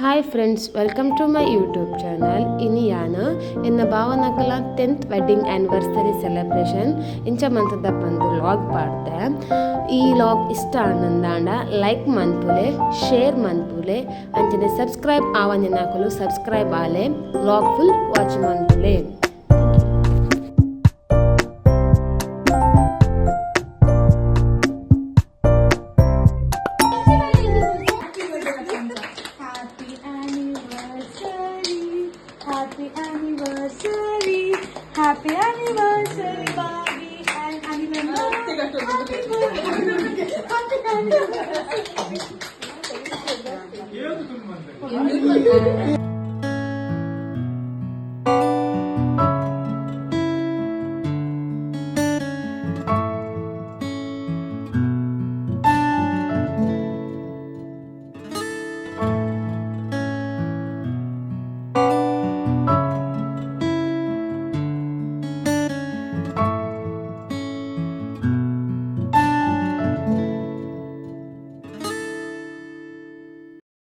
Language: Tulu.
Hi friends, welcome to my YouTube channel. ಇನಿ ಯಾನ್ ಎನ್ನ ಭಾವನಕಲ 10th wedding anniversary celebration ಇಂಚ ಮಂತದ ಪಂದು ವ್ಲಾಗ್ ಪಾಡ್ದೆ. ಈ ವ್ಲಾಗ್ ಇಷ್ಟ ಆನಂದಾಂಡ ಲೈಕ್ ಮನ್ಪುಲೆ, ಶೇರ್ ಮನ್ಪುಲೆ, ಅಂಚನೆ ಸಬ್ಸ್ಕ್ರೈಬ್ ಆವಂದಿನಕುಲು ಸಬ್ಸ್ಕ್ರೈಬ್ ಆಲೆ. ವ್ಲಾಗ್ ಫುಲ್ ವಾಚ್ ಮನ್ಪುಲೆ. Happy anniversary, happy anniversary, happy anniversary, Bobby and Annie. Happy birthday, happy anniversary.